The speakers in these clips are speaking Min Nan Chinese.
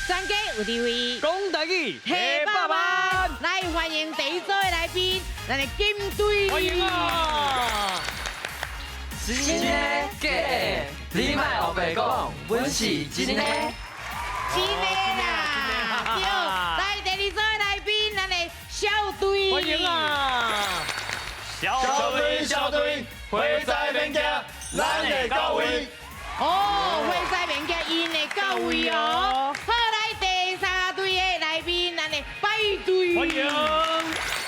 全家有智慧，講台語，提百萬，來歡迎第一組的來賓，咱的金隊。歡迎啊！真的假的？你莫烏白講，阮是真的。真的啦，對，來第二組的來賓，咱的小隊。歡迎啊！小隊小隊，火災免驚，咱會到位。哦，火災免驚，𪜶會到位哦。好，來第三隊的來賓，咱的白隊。歡迎。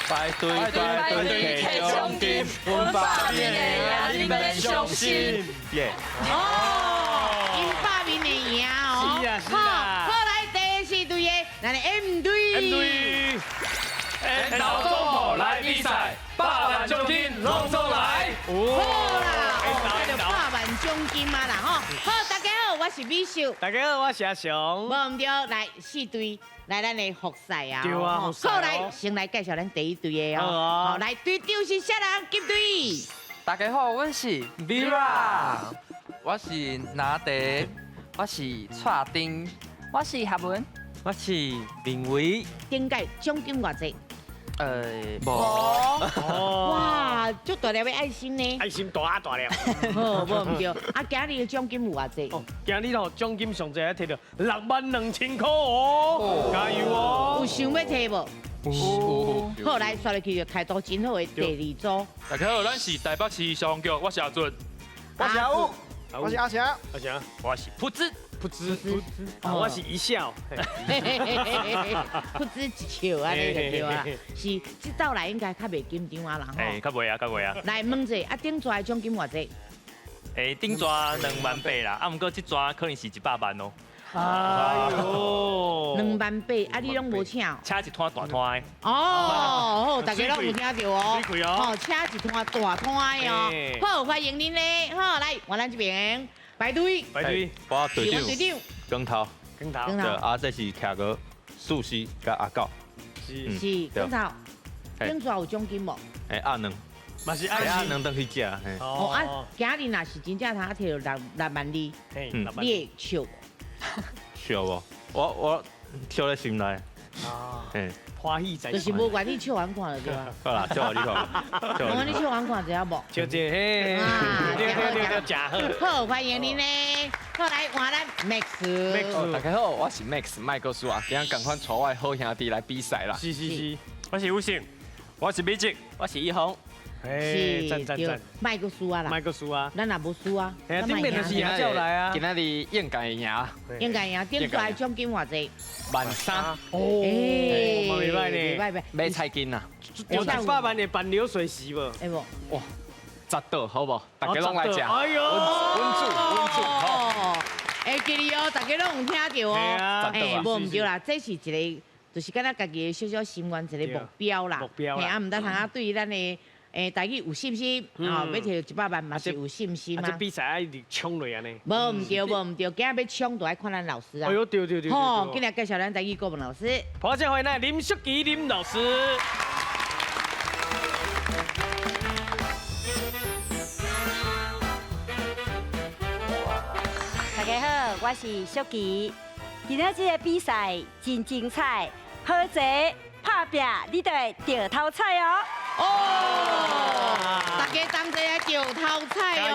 排隊排隊提獎金，阮百面會贏，你免傷心。耶！哦，𪜶百面會贏哦。是啊是啊。好，來第四隊的，咱的 M 隊。 M 隊。緣投總部來比賽，百萬獎金攏總來。好啦，哦，這百萬獎金啊啦吼。好，大家好，我是美秀。大家好，我是阿雄。無毋對，來四隊來咱的複賽啊。對啊，好，來先來介紹咱第一隊的哦。好，來隊長是啥人？金隊。大家好，阮是 Vera，我是拿德，我是蔡丁，我是夏文，我是明偉。頂屆獎金偌濟？無。哇，足大粒的愛心呢！愛心大大粒。好，無毋對。啊，今日的獎金有偌濟？哦，今日吼獎金上濟，提著6萬2千塊哦，加油哦！有想欲提無？有。好，來刷落去就態度真好的第二組。大家好，咱是台北市消防局，我是阿俊，我是阿武，我是阿強，阿強，我是噗子，噗子，噗子，我是一笑，噗子一笑按呢就對啊。是，這道來應該較袂緊張啊啦吼。欸，較袂啊，較袂啊。來問者，啊頂逝的獎金偌濟？欸，頂逝2萬8啦，啊，毋過這逝可能是100萬哦。哎喲，2萬8，啊你攏無請？請一攤大攤的。哦，好，大家攏有聽著哦。哦，請一攤大攤的哦。好，歡迎恁咧。好，來換咱這邊排隊。排隊。我隊長。隊長。光頭。光頭。對，啊，這是徛哥、素西佮阿狗。是。是光頭。頂逝有獎金無？欸，阿兩。嘛是阿兩轉去食。哦，啊，今日若是真正通提著6萬2，你會笑無？笑無？我笑咧心內。啊，嘿，歡喜在。就是無管你笑阮看就對啊。好啦，笑予你看。我你笑阮看知影無？笑者嘿，對對對對，誠好。好，歡迎恁咧。好，來換咱 Max。 Max，大家好，我是 Max 麥克蘇啊，今日仝款帶我的好兄弟來比賽啦。是是是，我是武勝，我是美吉，我是一紅。是，對，莫閣輸啊啦，莫閣輸啊，咱也無輸啊。嘿，頂面就是贏才有來啊。今仔日應該會贏，應該贏。頂逝獎金偌濟？ 1萬3。哦，嘛袂䆀呢，袂䆀。買菜金啊，有100萬的辦流水席無？會無？哇，十桌好無？大家攏來食。哎喲，穩住，穩住，好。會記得哦，大家攏有聽著哦。欸，無毋對啦，這是一個，就是敢若家己的小小心願，一個目標啦。目標啦。嘿，啊，毋知通啊，對咱的。欸，台語有信心，吼，欲提著100萬嘛是有信心啊。這比賽愛一直衝落按呢。無毋對，無毋對，今日欲衝，就愛看咱老師啊。哎喲，對對對。吼，今日介紹咱台語國文老師。好，這歡迎咱林淑琪林老師。大家好，我是淑琪。今仔這個比賽真精彩，好坐拍拚，你就會著頭彩哦。哦，大家同齊來著頭彩哦！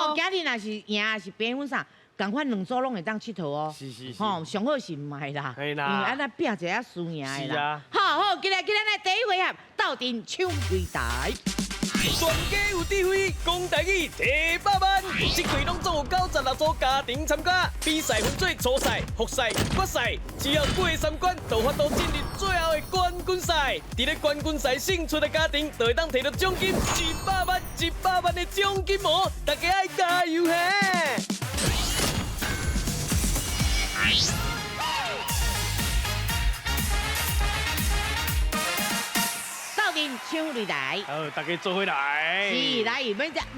吼，今日若是贏，是平分啥，仝款兩組攏會當𨑨迌哦。是是是。吼，上好是毋愛啦，因為按呢拚一下輸贏的啦。是啊。好好，今日今日來第一回合，鬥陣搶擂台。全家有智慧，講台語提百萬。這季攏總有96組家庭參加，比賽分做初賽、複賽、決賽，只要過三關，就有法度進入最後的冠軍賽。佇咧冠軍賽勝出的家庭，就會當提著獎金100萬、100萬的獎金哦！大家愛加油嘿！鬥陣搶擂台。好，大家做伙來。是，來，欲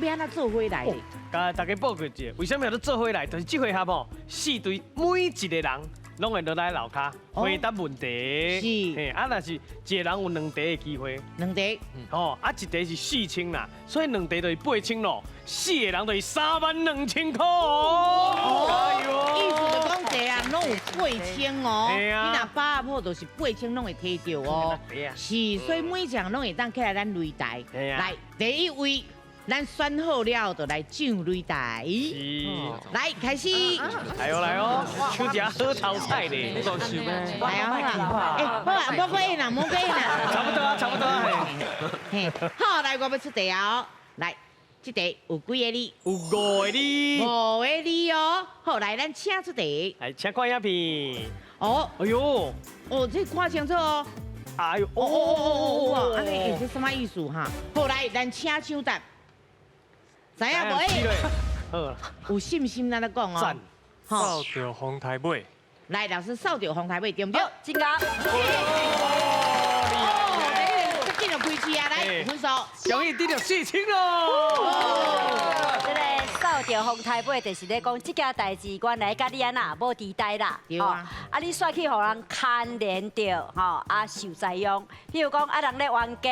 按怎做伙來？共大家報告一下，為啥物叫做做伙來？就是這回合吼，四隊每一個人攏會落來樓跤回答問題。是。嘿，啊，若是一個人有兩題的機會。兩題。吼，啊，一題是4000啦，所以兩題就是8000咯。四個人就是3萬2千塊哦。加油哦！意思就講一個人攏有8000哦。你若把握好，就是8000攏會提著哦。是，所以每一項攏會當起來咱擂台。來，第一位，咱選好了就來上擂台。來，開始。來哦來哦，搶一好頭彩咧。來啊，哎，好啊，無過癮啦，無過癮啦。差不多啊，差不多啊。嘿，好，來，我欲出題啊。來，這題有幾个字？有五个字。五个字哦。好，來，咱請出題。來，請看影片。哦，哎喲，哦，這看清楚哦。哎喲，哦哦哦哦哦，按呢，欸，這啥物意思哈？好，來，咱請搶答。知影無？欸，有信心咱來講哦。讚。掃著風台尾。來，老師掃著風台尾，對毋對？真𠢕。哦，這緊就開始啊！來，分數。恭喜得著4000咯。這个掃著風台尾，就是咧講這件代誌原來佮你按怎無佇代啦。對啊。啊，你煞去予人牽連著，吼啊受災殃。比如講啊，人咧冤家，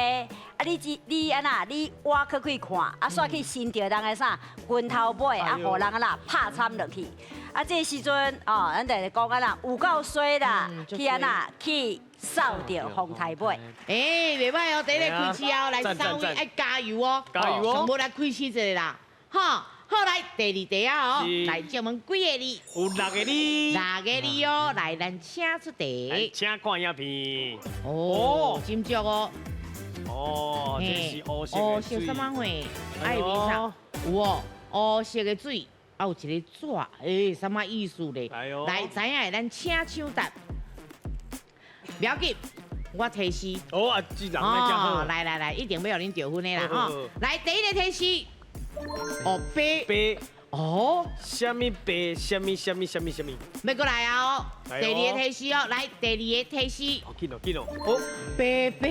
啊你只你按怎你挖去去看，啊煞去伸著人的啥拳頭尾，啊予人按怎拍慘落去。啊，這个時陣哦，咱就是講按怎有夠衰啦，去按怎去掃著風台尾。欸，袂歹哦，第一个開始哦，來三位愛加油哦，加油哦，上無來開始一个啦，哈。好，來第二題啊！哦，來，請問幾个字？有六个字。六个字哦，來，咱請出題。請看影片。哦，真足哦。哦，這是烏色的水。烏色啥物貨？愛面上有哦，烏色的水，啊有一个紙，欸，啥物意思咧？來，知影的咱請搶答。不要緊，我提示。哦啊，這人來真好。來來來，一定欲予恁得分的啦！吼，來第一个提示。哦，白白哦，啥物白？啥物啥物啥物啥物？欲閣來啊！哦，第二个提示哦，來第二个提示。哦，緊哦緊哦，哦，白白。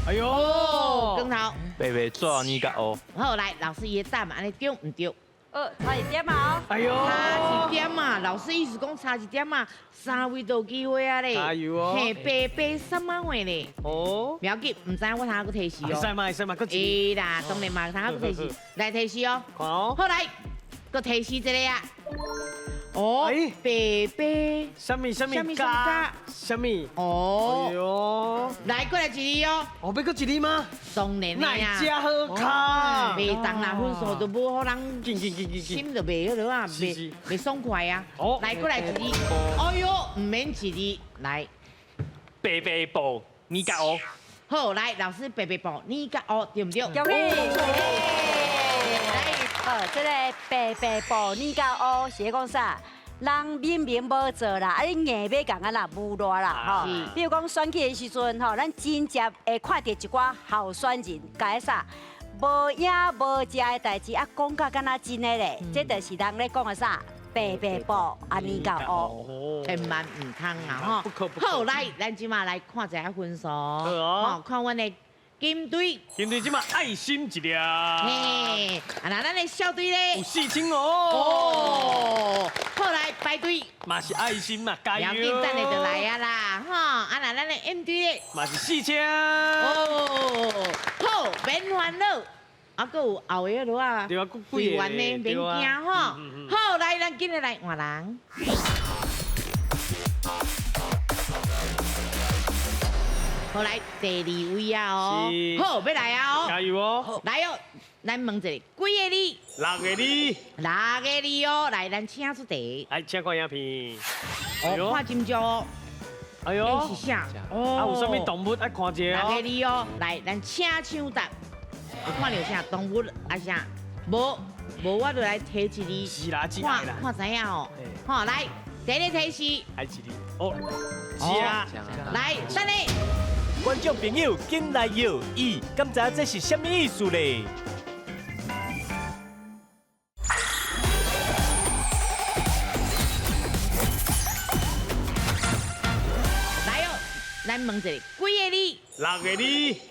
哎喲，光頭。白白紙你佮烏。好，來，老師伊的答案按呢對毋對？差一點啊！哎喲，差一點啊！老師意思講差一點啊，三位都有機會啊咧。加油哦！嘿，白白啥物貨咧？哦，不要緊，毋知影我通閣提示哦。會使嘛？會使嘛？閣會啦，當然嘛，通閣提示，來提示哦。看哦。好來，閣提示一个啊。哦，白白。啥物啥物加？啥物？哦。哎喲，來，閣來一字哦。哦，欲閣一字嗎？當然的啊。哪遮好卡？袂當啦，分數都無予人心就袂彼落啊，袂袂爽快啊。哦，來，閣來一字。哎喲，毋免一字，來。白白布，你佮烏。好，來，老師白白布，你佮烏，對毋對？恭喜。來，好，這个白白布，你佮烏是咧講啥？人明明無做啦，啊你硬欲共啊啦侮辱啦，吼。比如講選舉的時陣，吼，咱真正會看著一寡候選人，共啥無影無跡的代誌，啊講甲敢若真的咧，這就是人咧講的啥白白布啊，你佮烏，千萬毋通啊，吼。好，來，咱這馬來看一下分數，吼，看阮的金隊，金隊這馬愛心一粒，嘿，啊那咱的小隊咧有4000哦，哦，好來白隊嘛是愛心嘛，加油，要緊等下就來啊啦，吼，啊那咱的 M 隊咧嘛是4000，哦，好，免煩惱，啊閣有後个落啊，對啊，隊員呢免驚吼，好，來咱緊來換人。好來，第二位啊哦，好，欲來啊哦，加油哦，來哦，咱問一下，幾个字？六个字。六个字哦，來，咱請出題。來，請看影片。哦，看真足哦。哎喲，是啥？哦，啊，有啥物動物愛看一下哦。六个字哦，來，咱請搶答。有看著啥動物啊啥？無，無我就來提一字。是啦，看看知影哦。好，來，第一個提示。來一字。哦，食。來，等下。觀眾朋友，緊來搖，咦，敢知這是啥物意思咧？來哦，咱問一下，幾个字？六个字。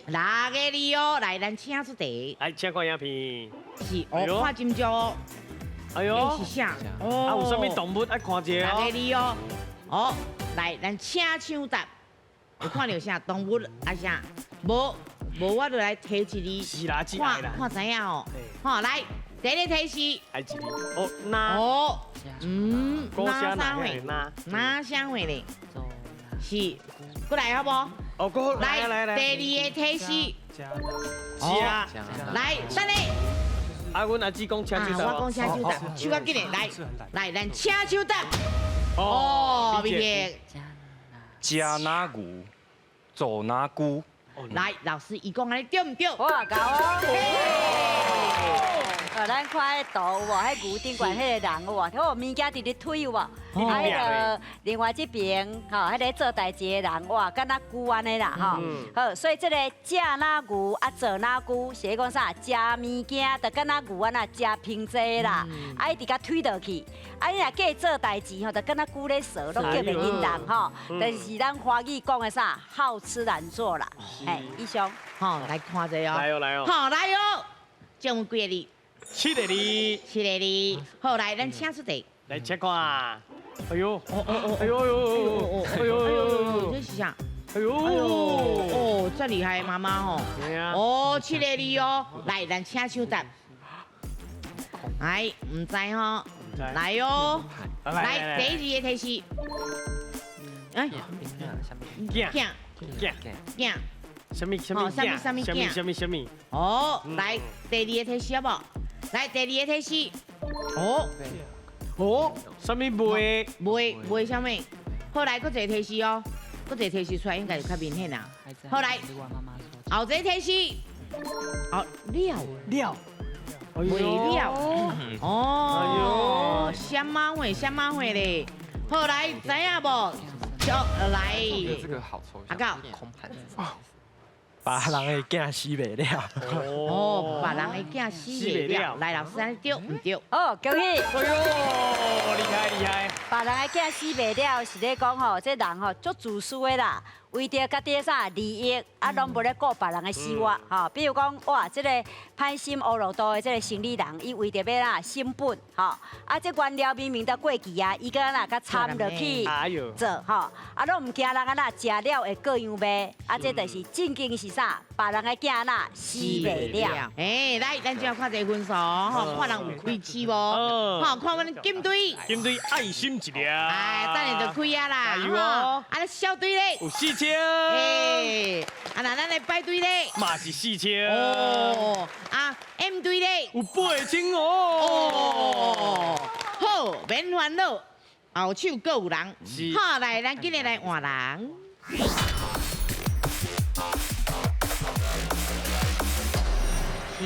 六个字哦，來，咱請出題。來，請看影片。是，哦，看真足哦。哎喲，是啥？哦，啊，有啥物動物愛看一下哦。六個字哦，哦，來，咱請搶答。有看著啥動物啊啥？無，無我就來提一字。是啦，看看知影哦。好，來，第第一个提示。还一个哦，哪？哦，嗯，哪啥货？哪？哪啥货咧？是，过来好无？哦，过来来来。第二个提示。加。来，等下。啊，阮阿姊讲请手我讲请手搭，手较紧的，来，来，咱请手搭。哦，明杰。食哪牛，做哪龟。来，老师，伊讲按呢对毋对？哇，𠢕哦。咱看彼图有无？彼牛顶悬彼个人有无？彼物件直直推有无？啊，彼个另外这边吼，彼个做代志的人哇，敢若龟按呢啦吼。好，所以这个食若牛啊，做若龟，是咧讲啥？食物件就敢若牛按呢，食貧济啦，啊，一直共推落去。啊，你若叫伊做代志吼，就敢若龜咧趖，攏叫袂𪜶動吼。但是咱華語講的啥？好吃懶做啦。哎，以上。好，來看者哦。來哦來哦。好來哦，總共幾個字？七個字。七個字。好，來，咱請出題。來，請看。哎呦，哦哦哦，哎呦呦，哎呦呦，這是啥？哎呦，哦，這厲害，媽媽吼。哦，七個字哦。來，咱請手答。來，毋知吼。來哦。來，第二個提示。哎。囝。囝。囝。囝。啥物啥物啥物啥物囝？啥物啥物？哦，來，第二個提示好無？來，第二個提示。哦。哦，啥物賣？賣賣啥物？好，來，閣一個提示哦，閣一個提示出來應該就較明顯啦。好，來，後一個提示。哦，了了，賣了。哦，啥物貨？啥物貨咧？好，來，知影無？就來。這個好抽阿狗。空盤子。別人的囝死袂了。哦，別人的囝死袂了。來，老師，按呢對毋對？哦，恭喜！哎呦，厲害厲害！別人的囝死袂了，是咧講吼，這人吼足自私的啦，為著家己的啥利益，啊，攏無咧顧別人的死活吼。比如講，哇，這個歹心烏路度的這個生理人，伊為著欲啦省本吼，啊，這原料明明都過期啊，伊閣按怎共摻落去做吼，啊，攏毋驚人按怎食了會各樣賣，啊，這就是正經是啥？別人的囝啦死袂了。哎，來，咱這看這個分數，吼，看人有開始無？吼，看阮金隊。金隊愛心一粒。哎，等下就開啊啦。吼，啊，小隊咧。有4000。哎，啊，那咱來白隊咧。嘛是4000。哦，啊，M 隊咧。有8000哦。好，免煩惱，後手閣有人。好，來，咱今日來換人。是，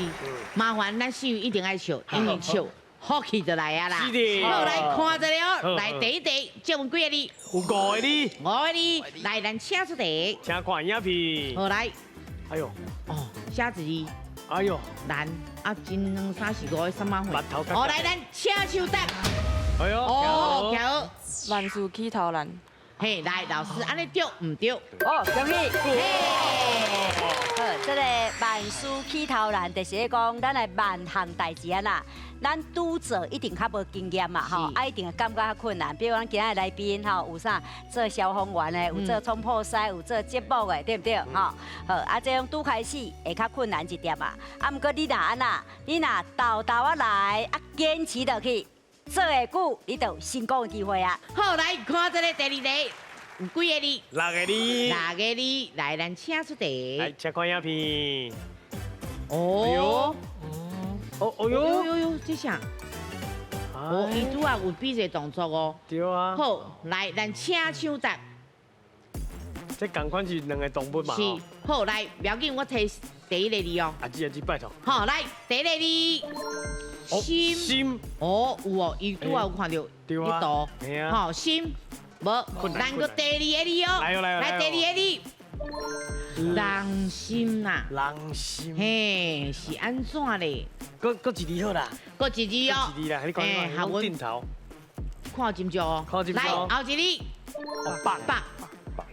麻煩咱四位一定愛笑，因為笑福氣就來啊啦。是的。好，來看一下哦，來第一題，請問幾個字？有5個字。5個字，來，咱請出題。請看影片。好，來。哎呦。哦，寫一字。哎呦。難啊，真兩三四五個什麼貨？好，來，咱請手答。哎呦。哦，徛好。萬事起頭難。嘿，來，老師，按呢對毋對？哦，恭喜！好，這個萬事起頭難，就是咧講，咱來萬項代誌啊啦，咱拄做一定較無經驗嘛，吼，啊，一定會感覺較困難。比如講，今仔來賓吼，有啥做消防員的，有做總鋪師，有做節目的，對毋對？吼，好，啊，這種拄開始會較困難一點嘛。啊，毋過你若按怎，你若沓沓仔來，啊，堅持落去。做會久，你就有成功的機會啊！好，來看這個第二題，有幾個字？6個字。6個字，來，咱請出題。來，請看影片。哦。哎呦。哦，哎呦。呦呦，這啥？哦，伊拄仔有比一個動作哦。對啊。好，來，咱請搶答。這仝款是兩個動物嘛？是。好，來，不要緊，我提第一個字哦。阿姊，阿姊，拜託。好，來，第一個字。心。心。哦，有哦，伊拄仔有看著彼圖。好，心。無，咱閣第二個字哦。來哦來哦來第二個字。人心啦。人心。嘿，是按怎咧？閣一字好啦。閣一字哦。閣一字啦，你講你講，鏡頭。看真少哦。看真少。來，後一字。哦，北。北。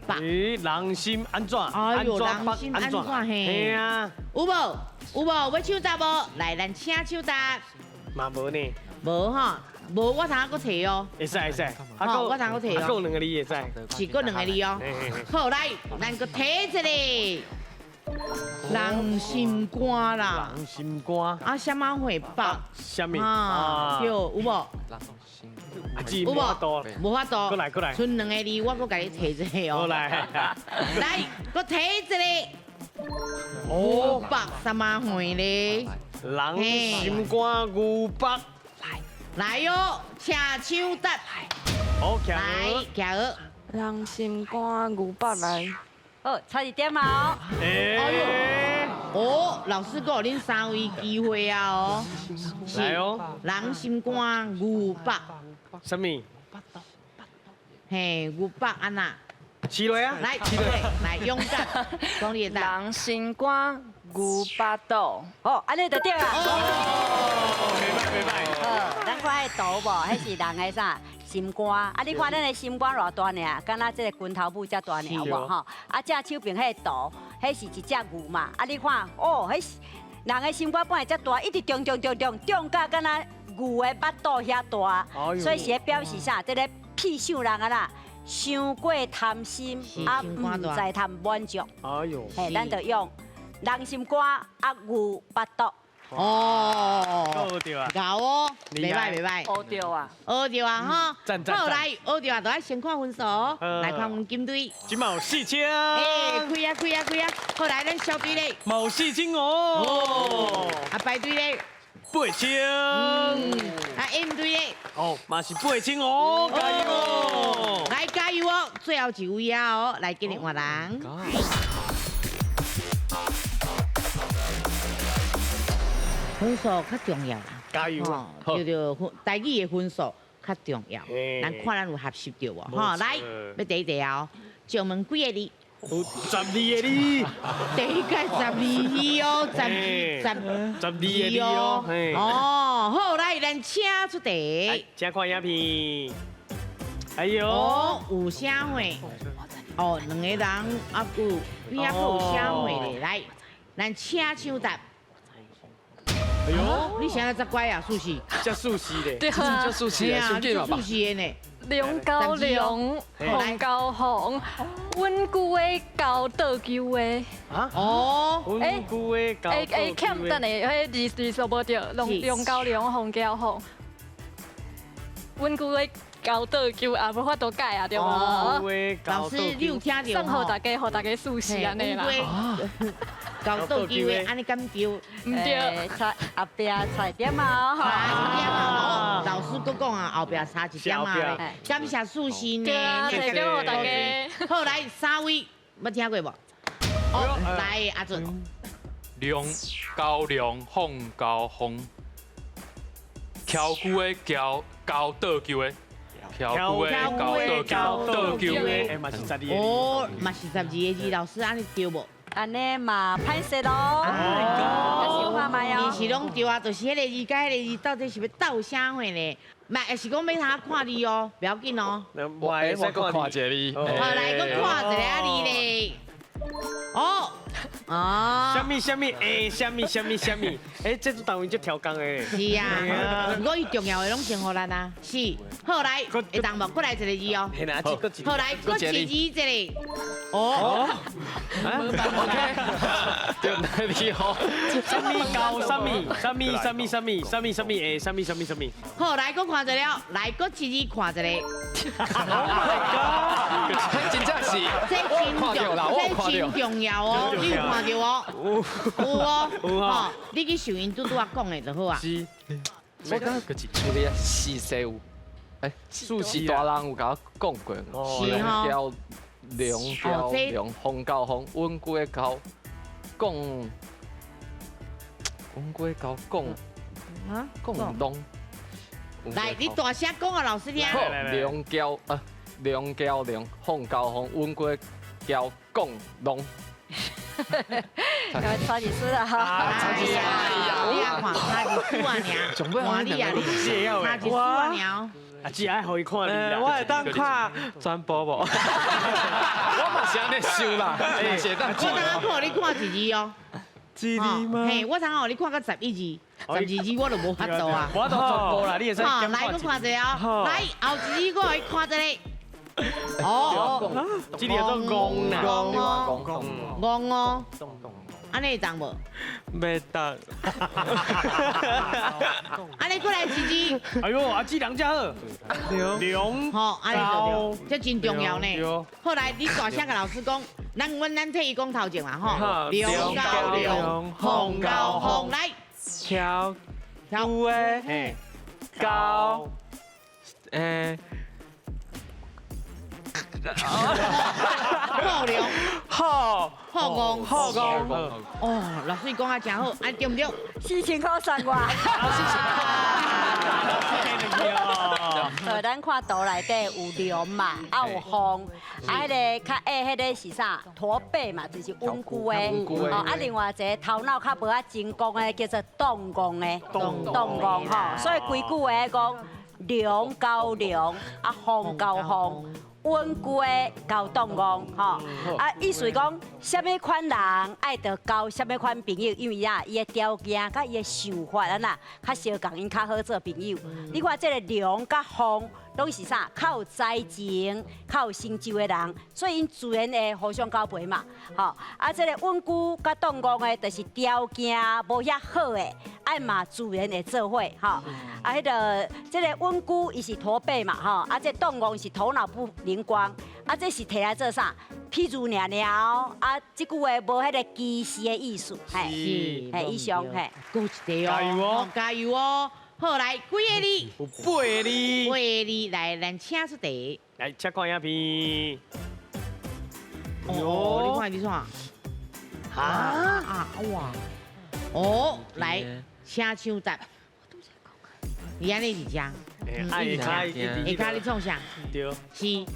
北。咦，人心按怎？哎呦，人心按怎嘿？嘿啊。有無？有無？欲搶答無？來，咱請搶答。嘛無呢。無吼，無我通閣提哦。會使會使。吼，我通閣提哦。閣兩個字會使。是閣兩個字哦。好，來，咱閣提一個。人心肝啦，人心肝。啊，啥物会腹？啥物？啊，对，有無？有無？無法度。過來過來。賰兩个字，我閣共你提一个哦。來。來，閣提一个。牛腹啥物货咧？人心肝牛腹。來來喲，請搶答。好，來，徛好。人心肝牛腹來。好，差一點啊！哎呦，哦，老師閣予恁三位機會啊哦。來哦。人心肝牛腹。啥物？嘿，牛腹按怎？試落啊！來，試落，來勇敢，講你的答。人心肝牛腹肚。哦，按呢就對啦。袂䆀袂䆀。好，咱看彼圖無？彼是人的啥？心肝。啊，你看咱的心肝偌大爾，敢若這個拳頭母遮大爾，有無吼？啊，正手邊彼個圖，彼是一隻牛嘛。啊，你看，哦，彼人的心肝本來遮大，一直中中中中中甲敢若牛的腹肚遐大，所以是咧表示啥？這个屁想人啊啦，傷過貪心，啊，毋知貪滿足。哎呦，嘿，咱就用人心肝啊牛腹肚。哦，學著啊，𠢕哦，袂䆀袂䆀，學著啊，學著啊，吼，讚讚好來，學著啊，就愛先看分數，來看阮金隊，這馬有4000，欸，開啊開啊開啊，好來，咱小隊咧，嘛有4000哦，啊白隊咧，8000，啊 M 隊咧，哦，嘛是8000哦，加油哦，來加油哦，最後一位啊哦，來今日換人。分數較重要啦，加油啊！叫做分台語的分數較重要，咱看咱有學習著無？吼，來，欲第一題哦，請問幾个字？有12个字。第一個12字哦，十12个字哦。哦，好，來，咱請出題。請看影片。哎呦，哦，有啥貨？哦，兩個人啊，有邊仔閣有啥貨咧？來，咱請搶答。哎呦，你啥遮乖啊，素食？遮素食咧，對啊，遮素食的，啊，素食的呢。龍交龍，鳳交鳳，穩久的交倒糾的。啊？哦，穩久的交欸欸，欠等下，彼字字數無對，龍龍交龍，鳳交鳳，穩久的交倒糾也無法度改啊，對無？老師，你有聽著？送予大家，予大家試試按呢啦。交倒糾的，按呢敢對？毋對，差後壁差一點啊，差一點啊！老師閣講啊，後壁差一點啊，感謝素心呢。對啊，提供予大家。好，來三位，捌聽過無？哦，來阿俊。龍交龍，鳳交鳳，蹺久的交交倒糾的。蹺久的交倒糾，倒糾的，嘛是12个。哦，嘛是12个字，老師按呢對無？按呢嘛歹勢咯，想看覓哦。伊是攏對啊，就是彼个字佮彼个字到底是欲鬥啥貨呢？嘛，也是講欲通看字哦，不要緊哦。我會使閣看一个字。好，來閣看一个字咧。哦，哦。啥物啥物欸，啥物啥物啥物，欸，這組單位足超工的。是啊，毋過伊重要的攏先予咱啊。是，好來，會當無？閣來一個字哦。好來，閣一字一個。哦。 OK。對，你好。啥物交啥物啥物啥物啥物啥物啥物欸，啥物啥物啥物。好，來閣看一個，來閣一字看一個。 Oh my god！真正是，這真重要哦，你有看著哦？有哦，有哦。你去想𪜶拄拄仔講的就好啊。是。我感覺處理是勢有，欸，是大人有共我講過，是吼。交龍交龍，鳳交鳳，穩久的交講，穩久的交講，講龍。來，你大聲講予老師聽。龍交啊，龍交龍，鳳交鳳，穩久的交講龍。差一絲啊！差一絲啊！你啊看，差一絲啊，爾，看你啊，差一絲啊，爾。啊，只愛予伊看你啦。我會當看全部無？我嘛是按呢想啦，我剛剛看予你看一字哦。一字嗎？嘿，我通予你看到11字，12字我就無法度啊。我都全部啦，你會使。來，閣看一个哦，來，後一字我予伊看一个。哦，這個叫做戇啦，戇哦，戇哦，按呢會當無？袂當。按呢過來一字。哎呦，啊，這人真好。龍，吼，按呢就對，這真重要呢。後來你大聲共老師講，咱替伊講頭前啦，吼。龍交龍，鳳交鳳，來。橋久的交，欸。好龍，好，好戇，好戇。哦，老師講啊真好，啊對毋對？4000塊送我。咱看圖內底有龍嘛，啊有鳳，啊彼个較矮彼个是啥？駝背嘛，就是穩固的。哦，啊另外一个頭腦較無遐精光的，叫做擋戇的。擋戇吼，所以規句話講龍交龍，啊鳳交鳳。穩固的交擋戇吼，啊意思講，啥物款人愛著交啥物款朋友，因為啊，伊的條件佮伊的想法啊呐，較相仝，𪜶較好做朋友。你看這個龍佮鳳，攏是啥？較有才情、較有成就的人，所以𪜶自然會互相交陪嘛。吼，啊，這個穩固佮擋戇的，就是條件無遐好的，啊嘛自然會做伙吼。啊，彼个這個穩固伊是駝背嘛，吼，啊，這擋戇是頭腦不靈光，啊，這是提來做啥？譬如爾爾，啊，這句話無彼個歧視的意思，嘿，嘿，以上，嘿，閣一個哦，加油哦，加油哦！好，來幾个字？有八个字。八个字，來，咱請出題。來，請看影片。哦，你看你創？啊啊哇！哦，來，請搶答。你按呢佇遮？愛下跤，下跤你創啥？對。是，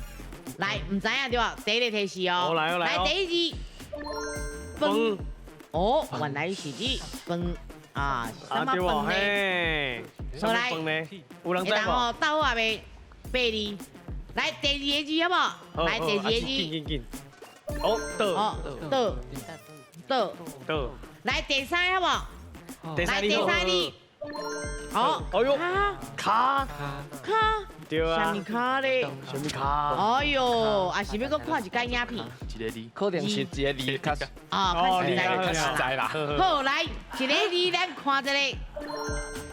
來，毋知影對無？第一个提示哦。來來。來第一字。飯。哦，原來是指飯啊，啥物飯呢？好來，有人知無？鬥好未？八字。來第二个字好無？來第二个字。哦，倒。哦，倒。倒。倒。來第三个好無？來第三字。好，哎呦，跤跤，對啊，啥物跤咧？啥物跤？哎呦，啊是欲閣看一摆影片？一个字，可能是一个字較啊，較實在，較實在啦。好，來一个字，咱看一下。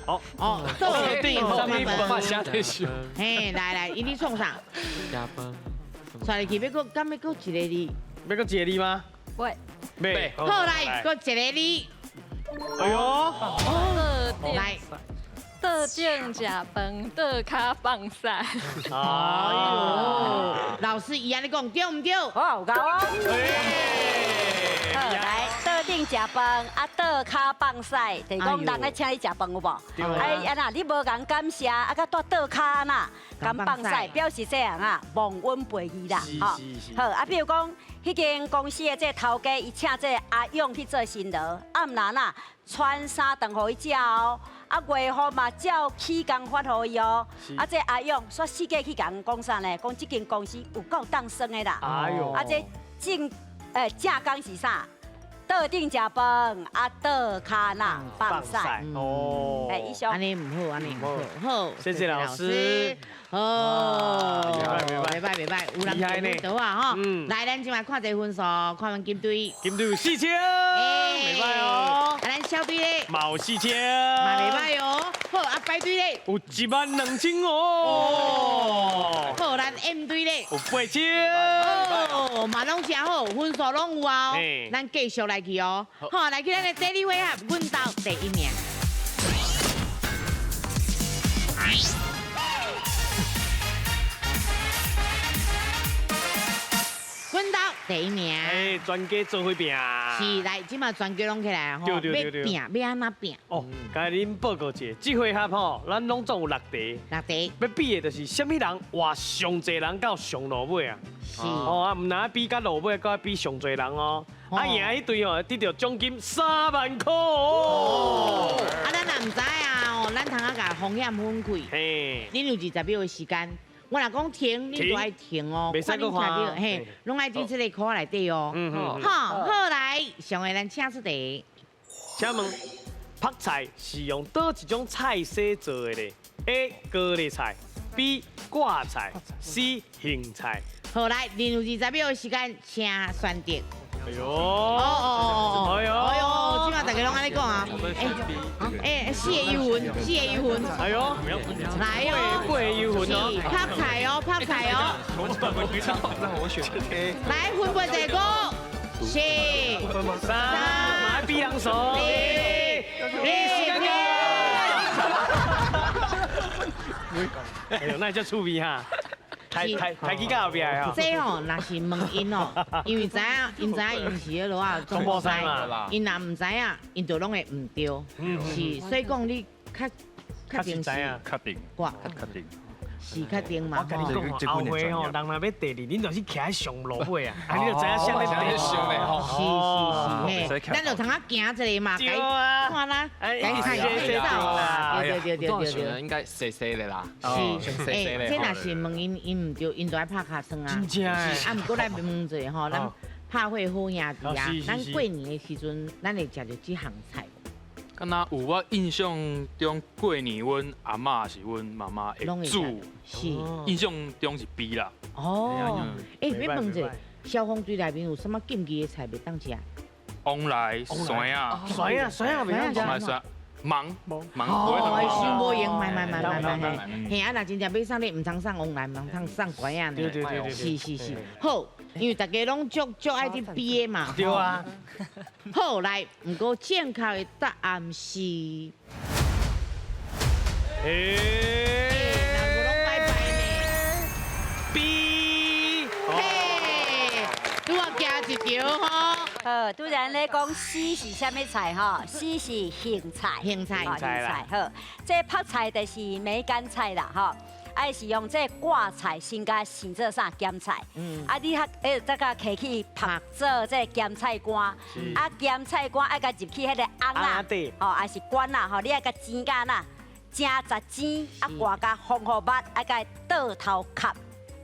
好，哦，桌頂啥物飯？嘿，來來，伊咧創啥？帶入去欲閣，敢欲閣一个字？欲閣一个字嗎？喂，欲。好，來閣一个字。哎呦，來，桌頂食飯，桌跤放屎。哎呦，老師伊按呢講對毋對？好，有夠哦。好，來，桌頂食飯，啊，桌跤放屎，就是講人咧請你食飯有無？哎，啊若你無共感謝，啊，閣蹛桌跤呐，共放屎，表示這人啊忘恩背義啦，吼。好，啊，比如講，彼間公司的這個頭家，伊請這個阿勇去做新郎，啊，毋若呐穿三頓予伊食哦，啊，月予嘛照起工發予伊哦，啊，這阿勇煞四界去共人講啥呢？講這間公司有夠當耍的啦，哎呦，啊，這正正工是啥？桌頂食飯，啊，桌跤呐放屎。哦，哎，以上。按呢毋好，按呢毋好。好，謝謝老師。哦，袂歹袂歹，有人講對啊吼。來，咱這擺看這分數，看阮金隊。金隊有4000，袂歹哦。啊，咱小隊咧。嘛有4000，嘛袂歹哦。好，啊，白隊咧。有12000哦。好，咱 M 隊咧。有8000。哦，嘛攏誠好，分數攏有啊。咱繼續來去哦。好，來去咱的第二回合，阮兜第一名。阮兜第一名。哎，全家做伙拼。是，來，這馬全家攏起來吼，欲拼，欲按怎拼？哦，共恁報告一下，這回合吼，咱攏總有6題。6題。欲比的就是啥物人活上濟人到上落尾啊？是。哦啊，毋但比到落尾，閣愛比上濟人哦。啊，贏彼隊吼，得著獎金3萬塊哦。啊，咱也毋知啊，哦，咱通啊共風險分開。嘿。恁有20秒的時間。我若講停，你就愛停哦。袂使閣看。嘿，攏愛佇這个箍內底哦。好，好來，上個咱請出題。請問，白菜是用佗一種菜色做的咧？A. 高麗菜，B. B 掛菜，C 莧菜。好，來，你有20秒的時間，請選擇。哎呦！哦哎呦！哎呦！這馬大家攏按呢講啊！哎，四個幽魂，四個幽魂。哎呦！來哦！八個幽魂哦！拍菜哦，拍菜哦！來，分別一個，四、三、買比人數，二、一，時間到。哎呦，那叫趣味哈！抬抬抬起到後壁哦。這吼，若是問𪜶哦，因為知影，𪜶知影𪜶是彼落啊，中部西嘛，𪜶若毋知影，𪜶就攏會毋對。是，所以講你較確定是，確定，掛，確定。是確定嘛？我共你講吼，後回吼，人若欲綴你，恁就是徛喺上路尾啊，啊，你就知影啥咧綴。想咧吼。是是是，嘿，咱就通啊行一下嘛，看啦，該看介紹啦，對對對對對。應該細細的啦。是，欸，這若是問𪜶，𪜶毋對，𪜶就愛拍尻算啊。真正。啊，毋過咱問一下吼，咱拍伙好兄弟啊，咱過年的時陣，咱會食著這項菜。敢若有我印象中過年，阮阿嬤是阮媽媽會煮，是印象中是 B 啦。哦，欸，欲問一下，消防隊內面有啥物禁忌的菜袂當食？旺來蒜仔，蒜仔蒜仔袂當食。旺來蒜，芒芒哦，傷無閒，賣賣賣賣賣，嘿啊，若真正欲送你，毋通送旺來，毋通送瓜仔呢。對對對對，是是是，好，因為大家攏足足愛佇比的嘛。對啊。好，來，毋過正確的答案是。欸，人無攏拜拜呢。 B。嘿，拄仔行一條吼。好，拄才咧講 C 是啥物菜吼？C 是莧菜。莧菜，莧菜。好，這泡菜就是梅乾菜啦，吼。啊，是用這掛菜先共生做啥鹹菜？啊，你較再共摕去曝做這鹹菜乾。啊，鹹菜乾愛共入去彼個甕仔，吼，還是罐仔，吼，你愛共煎甲哪？煎十煎，啊，掛共防護物，愛共倒頭吸，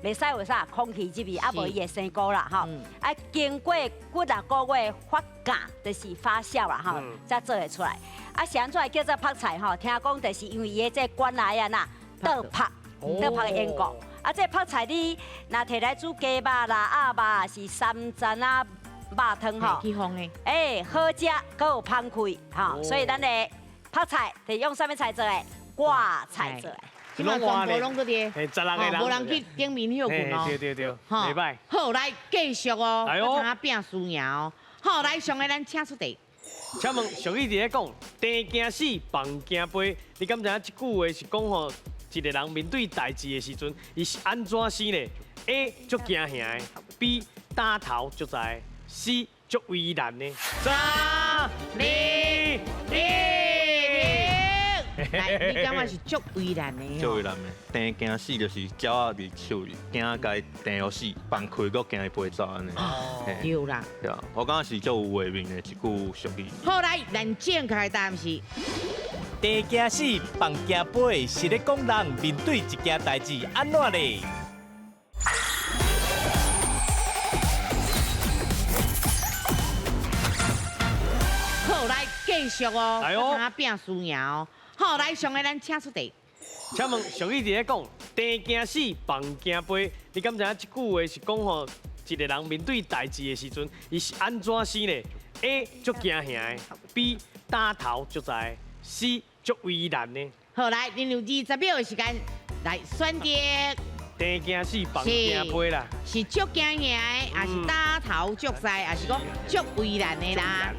袂使有啥空氣入去，啊，無伊會生菇啦，吼。啊，經過幾若個月發酵，就是發酵啦，吼，才做會出來。啊，是按怎會叫做曝菜吼？聽講就是因為伊的這罐仔啊，哪倒曝。倒曝的緣故，啊，這泡菜你若摕來煮雞肉啦、鴨肉，是三層仔肉湯吼。去烘的。欸，好食，閣有芳氣，吼，所以咱的泡菜是用啥物菜做的？掛菜做的。這馬全部攏閣佇，16個人，無人去頂面歇睏哦。對對對，袂歹。好，來繼續哦，我通拼輸贏哦。好，來上個咱請出題。請問俗語佇咧講，甜驚死，放驚飛。你敢知影這句話是講吼？一個人面對代誌的時陣，伊是按怎死呢？A 足驚嚇的，B 打頭足在，C 足為難的。3、2、1，來，你感覺是足為難的？足為難的，甜驚死就是鳥仔佇樹裡，驚共伊叮予死，放開閣驚伊飛走按呢。對啦。對啊，我感覺是足有畫面的一句俗語。好，來，咱正確的答案是。甜驚死，放驚飛，是咧講人面對一件代誌按怎咧？好，來繼續哦，我通拼輸贏哦。好，來上個咱請出題。請問俗語佇咧講，甜驚死，放驚飛，你敢知影這句話是講吼，一個人面對代誌的時陣，伊是按怎死呢？A 足驚嚇的，B 打頭足在，C 足為難的。好，來，你有20秒的時間來選擇。甜驚死，放驚飛啦。是足驚嚇的，還是打頭足屎，還是講足為難的啦？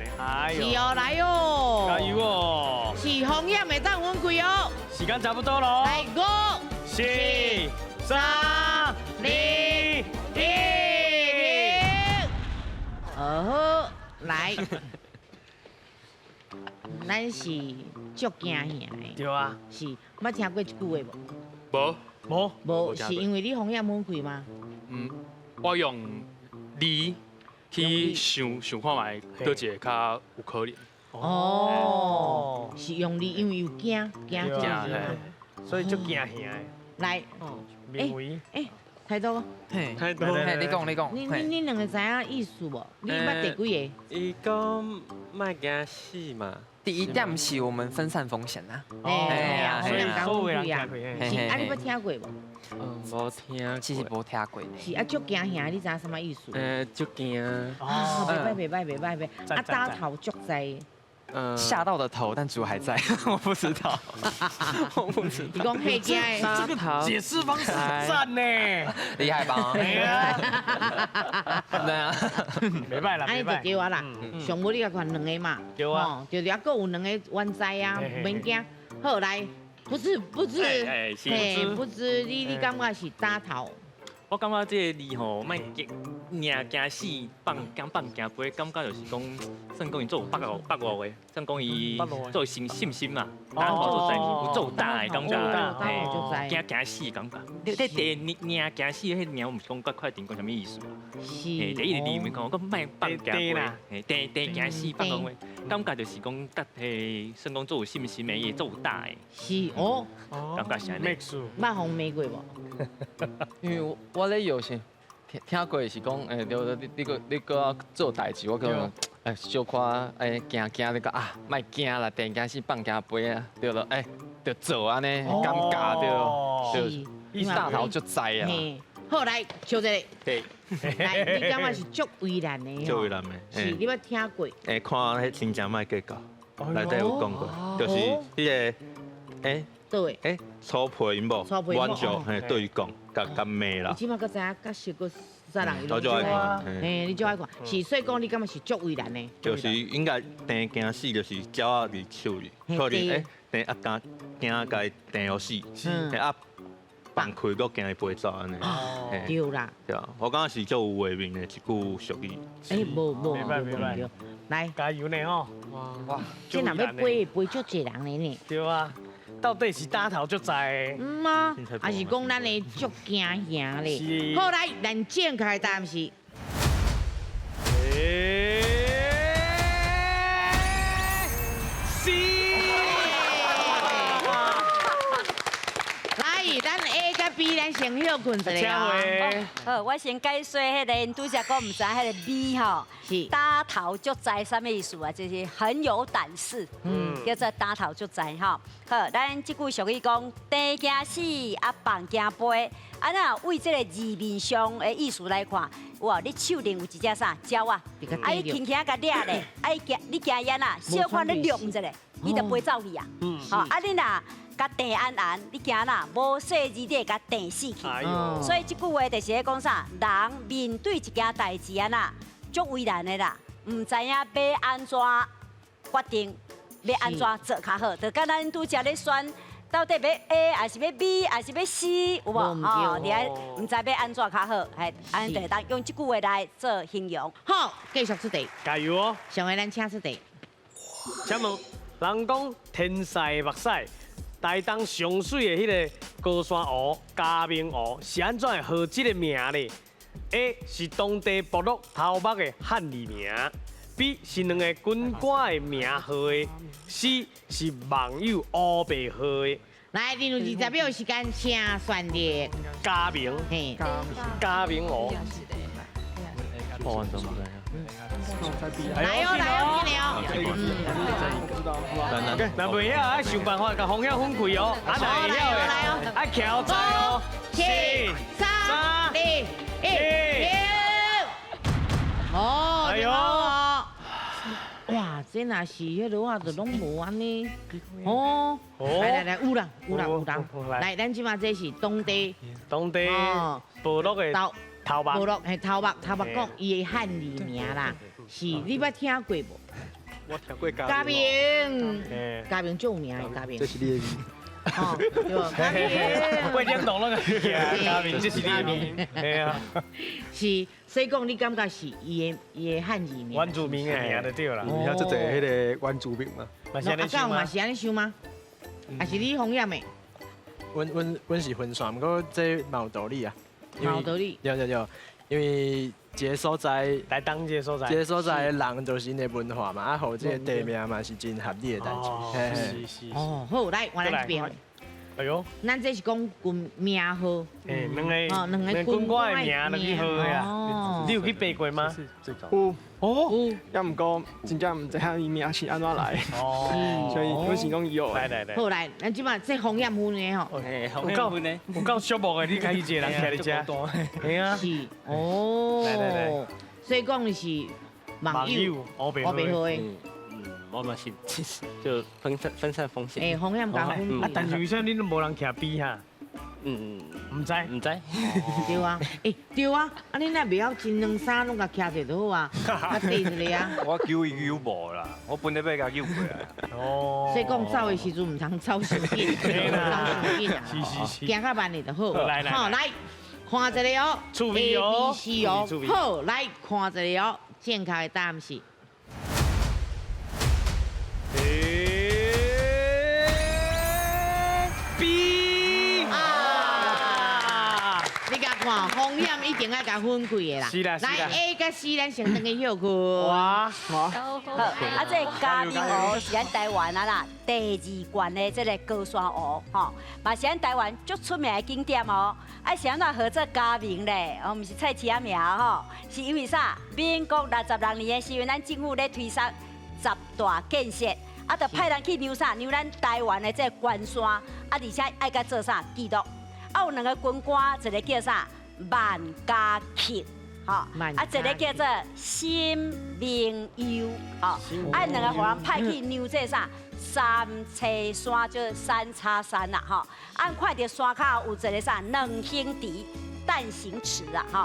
是哦，來哦。加油哦！是風險會當穩開哦。時間差不多咯。來，5、4、3、2、1。哦，來。咱是足驚嚇的。對啊。是，捌聽過這句話無？無。無，是因為你風險穩開嗎？嗯，我用字去想想看覓，佗一个較有可能。哦，是用字，因為有驚驚這個字，所以足驚嚇的。來，明偉，欸，太多。嘿，太多。嘿，你讲，你讲。你兩個知影意思無？你捌第幾個？伊講莫驚死嘛。第一點是我們分散風險啦。哎呀，所以講對啊。是啊，你捌聽過無？嗯，無聽，其實無聽過。是啊，足驚嚇，你知影啥物意思？足驚。啊，袂歹袂歹袂歹袂，啊，打頭足在。嚇到的頭，但主還在，我不知道，我不知道。你講黑驚的，這個解釋方式讚呢，厲害吧？對啊，沒歹啦，按呢就對啊啦。上尾你共看兩個嘛，對啊，對對啊，閣有兩個冤在啊，免驚。好來，不是不是，嘿，不知你感覺是打頭？我感覺這個字吼，莫驚，驚驚死，放驚放驚飛，感覺就是講，算講伊做有腹語腹語的，算講伊做信信心嘛，打頭做在有做大的感覺，嘿，驚驚死感覺。你第驚驚死，彼名我毋是講較確定講啥物意思啊？是。嘿，第一個字毋是講，我莫放驚飛，嘿，第第驚死放講話，感覺就是講，佮嘿，算講做有信心的，伊會做有膽的。是哦。感覺是按呢。捌予人罵過無？因為我咧有時聽過是講，對對，你閣做代誌，我講，小可驚驚你講啊，莫驚啦，定驚死放驚飛啊，對咯，就做按呢，感覺對，對，大頭就知啊。好，來，小姐。對。來，你感覺是足為難的。足為難的。是，你捌聽過？看彼親情莫計較，內底有講過，就是彼個，對。粗皮某，阮就嘿對伊講，共罵啦。你這馬閣知影，較熟閣啥人？我就愛看，嘿，你就愛看。是，所以講你感覺是足為難的。就是應該定驚死，就是鳥仔佇樹裡，可能定啊驚驚共伊定予死，啊放開閣驚伊飛走按呢。對啦。對啊，我感覺是足有畫面的一句俗語。無無無，來加油呢吼！哇，這若欲飛，飛足濟人的呢。對啊。到底是打頭足在？毋啊，還是講咱的足驚嚇咧？好來，咱正確答案是。 C。來，咱 A 佮 B，咱先歇睏一下啊。好，我先解說彼個，𪜶拄才講毋知彼個 B 吼，是打頭足在啥物意思啊？就是很有膽識，叫做打頭足在吼。好，咱這句俗語講，定驚死啊，放驚飛。啊，若為這個字面上的意思來看，哇，你手頂有一隻啥鳥仔，啊，你輕輕共掠咧，啊，伊驚你驚伊按怎，小可你晾一下，伊就飛走去啊。吼，啊，你若共定安安，你驚啦，無細膩你會共定死去。所以這句話就是咧講啥？人面對一件代誌按怎，足為難的啦，毋知影欲按怎決定，欲按怎做較好。就敢咱拄才咧選，到底欲 A 還是欲 B 還是欲 C，有無？哦，你愛毋知欲按怎較好，係按呢就會當用這句話來做形容。好，繼續出題。加油哦！上個咱請出題。請問，人講天使目屎。台東上媠的彼個高山湖、嘉明湖是按怎會號這個名咧？A 是當地部落頭目的漢字名，B 是兩個軍官的名號的，C 是網友烏白號的。來，你有20秒時間，請選擇。嘉明，嘿，嘉明湖。來哦，來哦，進來哦。若袂曉，愛想辦法共風險分開哦。啊，若會曉的，愛徛在哦。 5、4、3、2、1。哦，哎呦，哇，這若是彼落啊，就攏無按呢。哦，來來來，有人，有人，有人。來，咱這馬這是當地，當地部落的頭目，部落嘿頭目，頭目講伊的漢字名啦，是你捌聽過無？我聽過嘉明，嘉明足有名的嘉明。這是你的名。哦，對。8點鐘攏會記啊，嘉明，這是你的名。嘿啊。是，所以講你感覺是伊的漢字名。原住民的名就對啦。有遮濟彼個原住民嘛。阿公嘛是按呢想嗎？還是你風險的？阮是分散，毋過這嘛有道理啊。有道理。對對對，因為一個所在，台東這個所在，這個所在的人就是𪜶的文化嘛，啊，予這個地名嘛是真合理的代誌。是是。哦，好，來，換咱這邊。哎呦，咱這是講軍名號。哎，兩個哦，兩個軍官的名落去號的啊。你有去爬過嗎？有。哦，也毋過真正毋知影伊名是按怎來，哦，所以我是講有。來來來，好來，咱這擺這風險分的吼，有夠有夠寂寞的，你家己一個人徛佇遮，係啊，是，哦，來來來，所以講是網友，烏白號的，我嘛是，就分散分散風險。欸，風險較分。啊，但是為啥恁攏無人徛邊哈？嗯，毋知，毋知。對啊，欸，對啊，啊你若袂曉真兩三攏共徛者就好啊，啊對一個啊。我救伊救無啦，我本來欲共伊救過來。哦。所以講走的時陣毋通走傷緊，走傷緊啊。是是是。行較慢的就好。來來。好，來看一下哦。趣味哦。 A、B、C 哦。好，來看一下哦，正確的答案是。 B 啊！你共看，風險一定愛共分開的啦。是啦，是啦。來 A 佮 C，咱先轉去歇睏。哇！好，啊，這个嘉明湖是咱台灣啊啦第二懸的這个高山湖，吼，嘛是咱台灣足出名的景點哦。啊，是按怎號做嘉明咧？哦，毋是菜市仔名吼，是因為啥？民國66年的時陣，咱政府咧推捒十大建設。啊，就派人去量啥？量咱台灣的這個關山，啊，而且愛共做啥記錄？啊，有兩個軍官，一個叫啥萬家克，吼，啊，一個叫做沈明佑，吼，啊，兩個予人派去量這啥三叉山，就是三叉山啦，吼，啊，看著山跤有一個啥兩兄弟蛋形池啊，吼，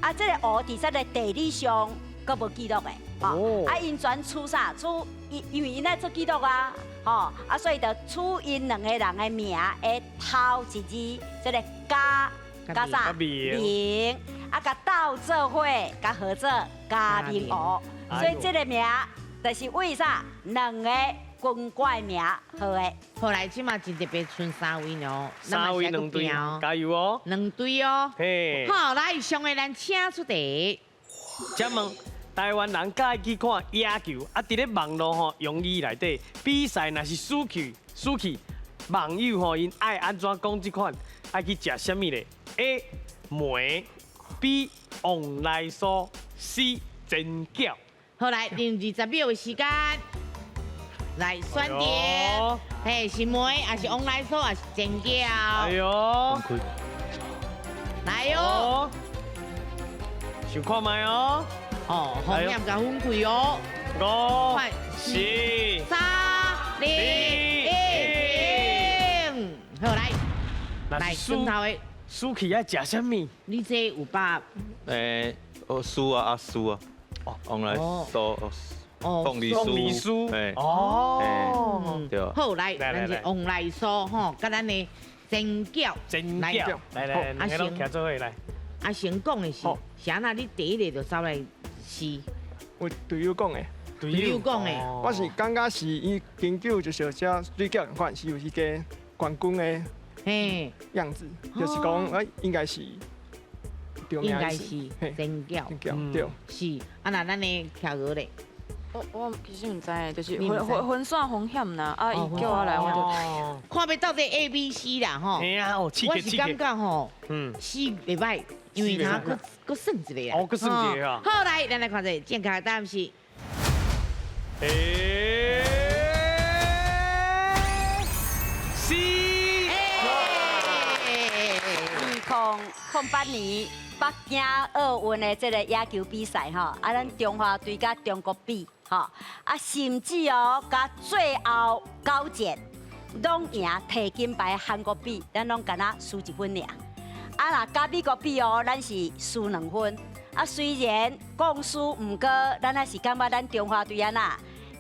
啊，這個湖佇這个地理上閣無記錄的，吼，啊，𪜶全取啥取？因為𪜶愛做記錄啊，吼啊，所以就取𪜶兩個人的名的頭一字，這個嘉嘉啥明，啊，共鬥做伙，共號做嘉明湖，所以這個名就是為啥兩個軍官的名號的。後來這馬真特別，賰三位哦，三位兩隊，加油哦，兩隊哦，嘿，好，來上個咱請出題，請問。台灣人佮意去看野球，啊，佇咧網路吼用語內底比賽，若是輸去輸去，網友吼𪜶愛按怎講這款？愛去食啥物咧？A 糜，B 旺來酥，C 煎餃。好來，用20秒的時間來選定，嘿，是糜，還是旺來酥，還是煎餃？哎喲，來喲，想看覓哦。哦，風險共分開哦。 5、4、 3、2、1，好來，來，轉頭的。輸去愛食啥物？你這有把？欸，哦，輸啊啊輸啊，哦，旺來酥，哦，鳳梨酥，哎，哦，對。好來，咱是旺來酥吼，佮咱的煎餃，煎餃，來來，阿成徛做伙來。阿成講的是，是按怎？你第一个就走來。是，我隊友講的，隊友講的，我是感覺是伊研究就是這水餃仝款，是有一個冠軍的嘿樣子，就是講哎應該是，應該是煎餃，煎餃對。是，啊那咱的巧娥咧，我其實毋知，就是分散風險啦，啊伊叫我來我就看欲到底 A、B、C 啦吼。嘿啊，哦，我是感覺吼，嗯，C 袂䆀。因為他閣閣算一個啊，哦，閣算一個啊。好，來，咱來看這正確答案是 A、C。 2008年北京奧運的這個野球比賽吼，啊，咱中華隊佮中國比吼，啊，甚至哦，佮最後9戰攏贏提金牌韓國比，咱攏敢若輸1分爾。啊，若佮美國比哦，咱是輸2分。啊，雖然講輸，毋過咱還是感覺咱中華隊按怎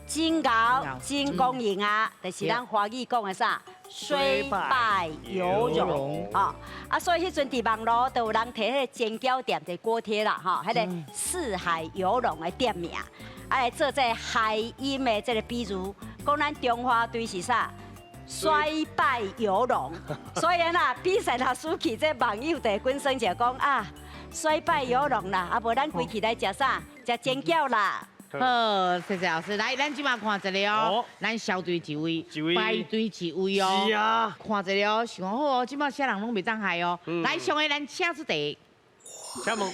真𠢕、真光榮啊！就是咱華語講的啥，雖敗猶榮哦。啊，所以彼陣佇網路就有人提彼個煎餃店的鍋貼啦，吼，彼個四海遊龍的店名，啊來做這個諧音的這個比喻，講咱中華隊是啥？衰敗猶榮，所以啊，比賽若輸去，這網友就會滾耍者講啊，衰敗猶榮啦，啊無咱規氣來食啥？食煎餃啦。好，谢谢老师。来，咱这马看一个哦，咱小队一位，排队一位哦。是啊。看一个哦，想好哦，这马啥人拢袂当害哦。来，上个咱请出题。请问，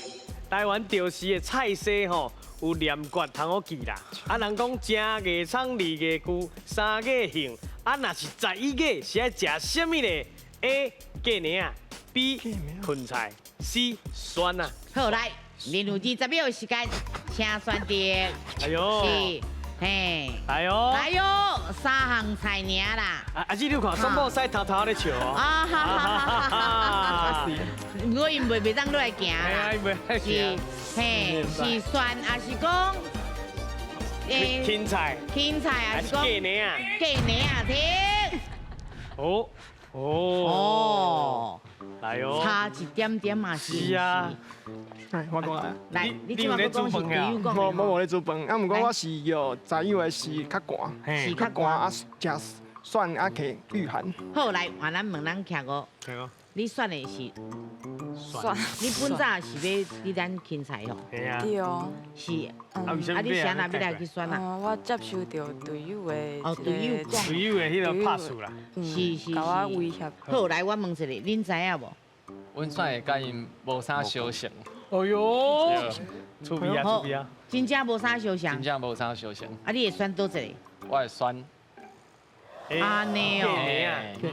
台湾潮时的菜色吼，有念诀通好记啦。啊，人讲正月葱，二月菇，三月杏，啊，若是11月是爱食啥物呢？A. 鸡卵仔，B. 芹菜，C. 蒜啊。好，来，恁有20秒时间，请选择。哎呦，是，嘿，哎呦，哎呦，三项菜尔啦。啊，阿姊，你看，双某师偷偷咧笑哦。啊哈哈哈哈！我因袂当落来行啦。是，嘿，是蒜，还是讲？芹菜。芹菜还是讲？鸡卵仔。鸡卵仔，停。哦。哦。来哦。差一点点嘛是。是啊。来，我讲来。来，你这马讲是队友讲的。无无咧煮饭，啊，毋过我是叫知友的是较寒，是较寒啊，食蒜啊，可御寒。好，来，换咱问咱徛五。你选的是蒜。你本早是欲伫咱芹菜吼？对哦。是。啊，你啥人欲来去选啊？我接受到队友的哦，队友讲。队友的彼个拍数啦。是是是。共我威胁。好，来，我问一下，恁知影无？阮选的佮𪜶无啥相像。哎呦，趣味啊，趣味啊！真正无啥相像。真正无啥相像。啊，你会选佗一个？我会选。按呢哦。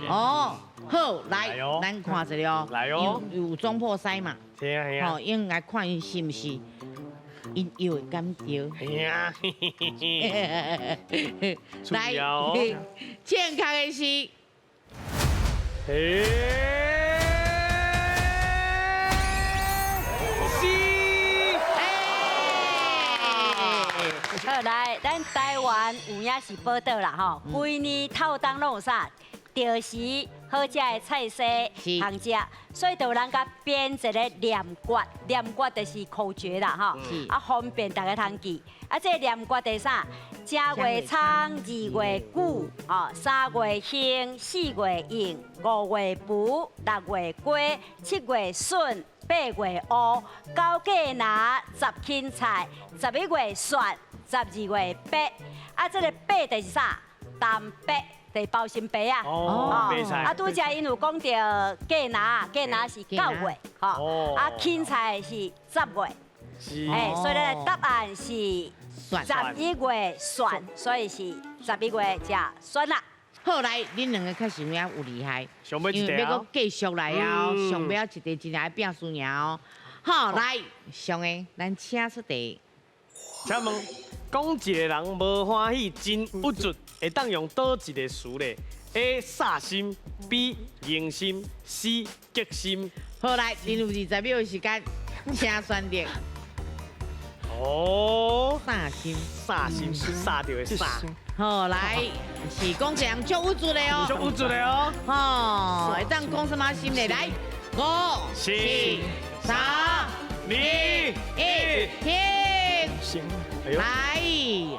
哦，好，来，咱看一下哦。来哦。有总铺师嘛？是啊是啊。吼，应该看伊是毋是𪜶药会敢对。是啊。来，正确的是。好，来，咱台湾有影是宝岛啦吼，规年透冬拢有啥？潮时好食的菜色通食，所以就有人共编一个念诀，念诀就是口诀啦吼，啊方便大家通记。啊，这个念诀就是啥？正月葱，二月韭，吼，三月杏，四月樱，五月枡，六月瓜，七月笋，八月乌，九鸡拿，十芹菜，11月蒜，12月白。啊，这个白就是啥？蛋白。就是包心白啊，哦，白菜。啊，拄才𪜶有讲到鸡拿，鸡拿是9月，吼，啊，芹菜是10月，是，哎，所以咱的答案是11月蒜，所以是11月食蒜啦。好，来，恁两个确实有影有厉害，因为欲阁继续来啊，上尾仔一题真正爱拼输赢哦。好，来，上个，咱请出题。请问，讲一个人无欢喜、真郁卒，会当用佗一个词咧？A. 煞心，B. 硬心，C. 激心。好，来，恁有20秒的时间，请选择。哦，煞心，煞心，煞就会煞。好，来，是讲一个人足郁卒的哦，足郁卒的哦。吼，会当讲什么心咧？来，5、4、3、2、1，停。行。来，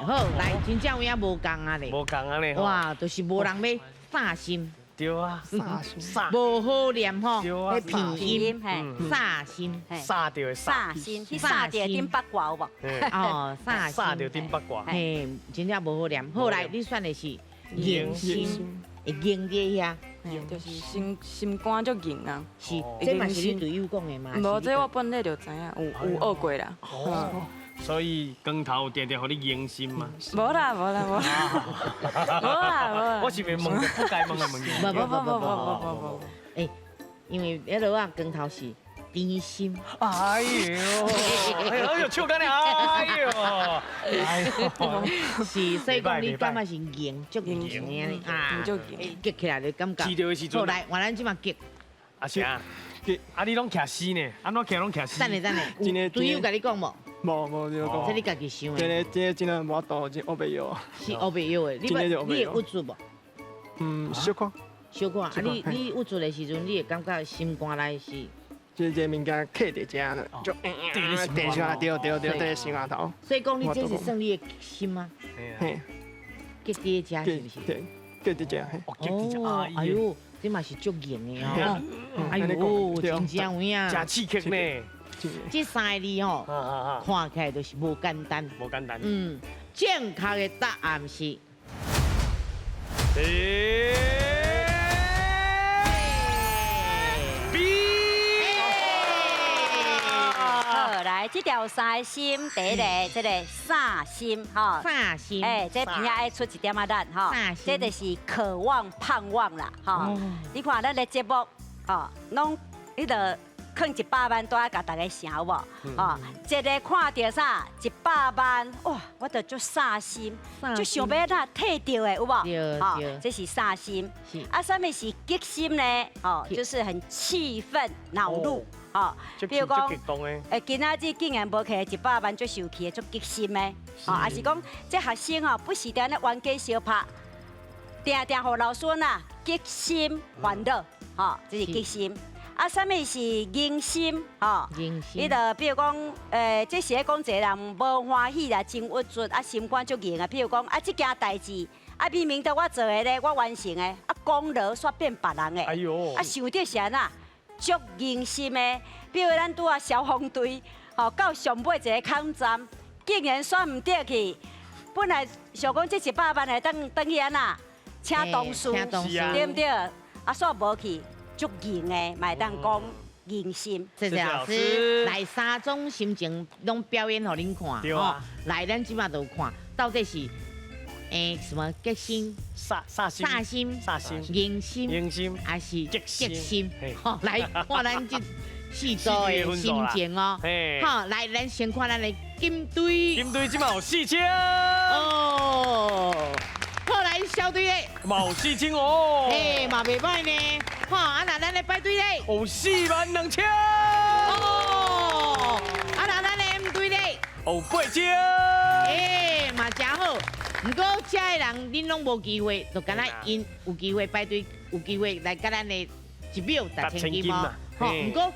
好，来，真正有影无仝啊咧。无仝啊咧。哇，就是无人欲煞心。对啊，煞心，无好念吼，对啊，拼音，煞心，煞就会煞心，去煞著顶八卦有无？哦，煞心，煞著顶八卦。嘿，真正无好念。好，来，你选的是硬心，会硬伫遐。就是心肝足硬啊。是，这嘛是你队友讲的嘛？无，这我本来就知影，有学过啦。哦。所以光头定定予你硬心吗？无啦无啦无啦，无啦无啦。我是袂问不该问的问题。无无无无无无无。欸，因为彼落啊，光头是甜心。哎呦，哎呦，笑干咧，哎呦，哎呦，是，所以讲你感觉是硬，足硬的啊，足硬，激起来就感觉。好，来，换咱这马激。阿啥？啊，你拢徛死呢？按怎徛拢徛死？等下等下，队友共你讲无？无无你讲。这你家己想的。这个真的无法度，真乌白药。是乌白药的，你会郁卒无？嗯，小可。小可啊！你郁卒的时阵，你会感觉心肝内是？这物件卡伫遮呢，就伫心肝，对对对，伫心肝头。所以讲，你这是算你的心吗？嘿。结伫遮是毋是？对，结伫遮。哦，哎呦，这嘛是足硬的哦。哎呦，真正有影。真刺激呢。這三个字吼，看起來就是無簡單。無簡單。嗯，正確的答案是。好，來，這條三個心，第一個這個煞心吼，煞心，哎，這邊仔愛出一點仔力吼，這就是渴望盼望啦，吼。你看咱的節目，吼，攏彼個囥100萬拄仔共大家成有無？吼，一个看著啥100萬，哇，我就足煞心，就想欲按怎提著的有無？吼，這是煞心。啊，啥物是激心呢？哦，就是很氣憤惱怒。哦，比如講，欸，今仔日竟然無摕100萬，足生氣的，足激心的，哦，抑是講這學生哦，不時佇按呢冤家相拍，定定予老師啊激心煩惱，吼，這是激心。啊，啥物是忍心？吼，伊就比如講，這是咧講一個人無歡喜啦，真鬱卒，啊，心肝足硬啊。比如講，啊，這件代誌，啊，明明都我做的咧，我完成的，啊，功勞煞變別人的，哎喲，啊，想著是按怎？足忍心的，比如咱拄仔消防隊，吼到上尾一个空站，竟然選毋著去。本來想講這100萬會當轉去按怎，請同事，對毋對？啊，煞無去，足硬的，嘛會當講忍心。謝謝老師，來三種心情攏表演予恁看，吼，來，咱這馬就看到底是。欸，什麼激心、煞心、煞心、煞心、忍心、忍心，還是激心？好，來看咱這四組的心情哦。好，來，咱先看咱的金隊。金隊這馬有4000。哦，好，來小隊咧。嘛有4000哦。欸，嘛袂䆀呢。好，啊那咱的白隊咧。有42000。哦，啊那咱的 M 隊咧。有8000。欸，嘛誠好。毋過，遮的人恁攏無機會，就敢若𪜶有機會排隊，有機會來共咱的一秒值千金哦。吼，毋過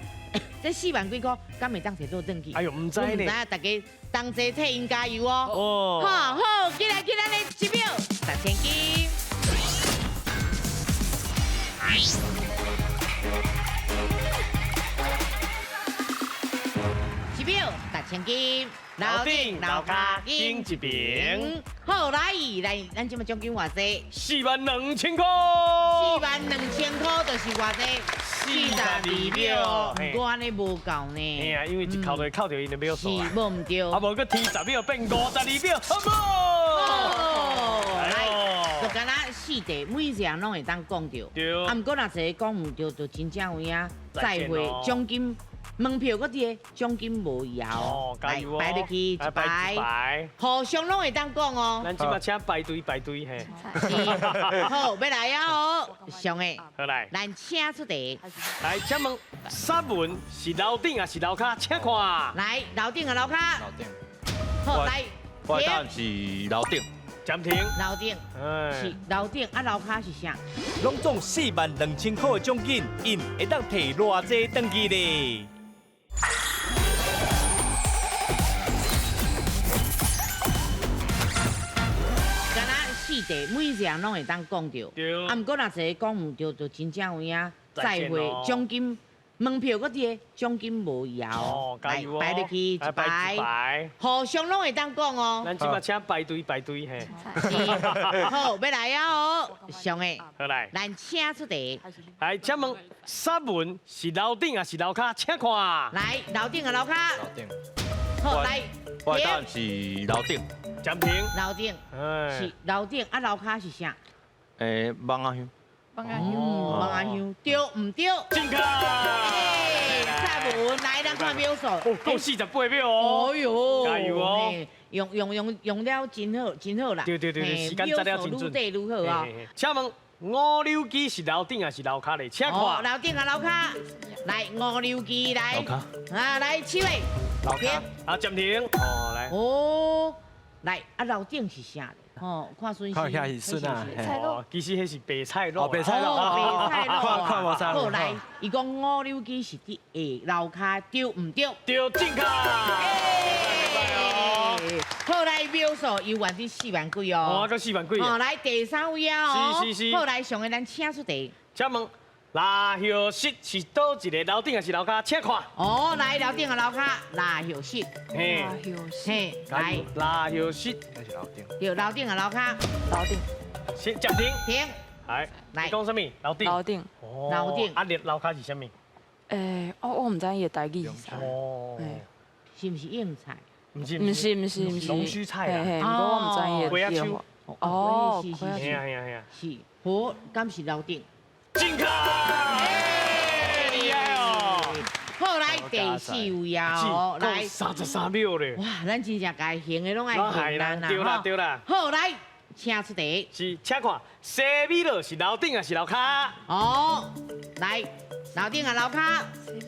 這4萬幾箍，敢會當提做轉去？哎喲，毋知呢。毋知影，大家同齊替𪜶加油哦。哦。好，好，進來，進來，咱的一秒值千金。一秒值千金。樓頂樓跤緊一爿。好，來來，咱這馬獎金偌濟？42000箍。42000箍就是偌濟？42秒。毋過按呢無夠呢。嘿啊，因為一扣就扣著𪜶的秒數啊。是，無毋對。啊，無閣添10秒變52秒，好無？來，就敢若四題，每一個人攏會當講著。對。啊，毋過若一个講毋對，就真正有影再會獎金。門票閣佇个，獎金無枵，來排入去一排，互相攏會當講哦。咱這馬請排隊排隊嘿。好，欲來啊哦，上个。好來，咱請出題。來，請問沙文是樓頂還是樓跤？請看。來，樓頂還樓跤？樓頂。好，來。我答案是樓頂。暫停。樓頂。是樓頂，啊樓跤是啥？攏總42000箍的獎金，𪜶會當提偌濟轉去咧？四題每一個人攏會當講著，啊，毋過若一个講毋對，就真正有影再會獎金門票閣佇个，獎金無枵，來排入去一排，互相攏會當講哦。咱這馬請排隊排隊嘿。好，欲來啊哦，上个。好來，咱請出題。來，請問沙文是樓頂還是樓跤？請看。來，樓頂還樓跤？樓頂。好，來。我答案是樓頂。暫停。樓頂。是樓頂，啊樓跤是啥？欸，蠓仔香。蠓仔香，蠓仔香，對毋對？正確。欸，蔡文，來，咱看秒數。哦，夠48秒哦。哎喲，加油哦！用了真好，真好啦。對對對對，時間抓了真準。愈短愈好哦。請問五柳枝是樓頂還是樓跤咧？請看。樓頂還樓跤？來，五柳枝來。樓跤。啊，來，七位。樓跤。啊，暫停。哦，來。哦，來，啊，樓頂是啥？哦，看孫看遐是孫啊，哦，其實彼是白菜滷。哦，白菜滷。白菜滷。看看無啥。好來，伊講五柳枝是佇下樓跤，對毋對？對，正確。好來，秒數猶原佇4萬幾哦。哦，閣4萬幾。哦，來第三位啊哦。是是是。好來，上个咱請出題。請問拉叶室是佗一个楼顶还是楼跤？请看。哦，来楼顶的楼跤，拉叶室。嘿，嘿，来。拉叶室。对，楼顶的楼跤。楼顶。先暂停。停。来，来。讲啥物？楼顶。楼顶。楼顶。啊，楼跤是啥物？欸，我毋知伊的台语是啥。哦。是毋是硬菜？毋是，毋是，毋是，毋是。龙须菜啦。毋过我毋知伊的叫。哦，是是是。是，好，敢是楼顶？正确。厉害哦！好，来第四位啊，来33秒咧。哇，咱真正该行的拢爱行咱啦，对啦对啦。好，来，请出题。是，请看，西米露是楼顶还是楼跤？哦，来，楼顶啊楼跤，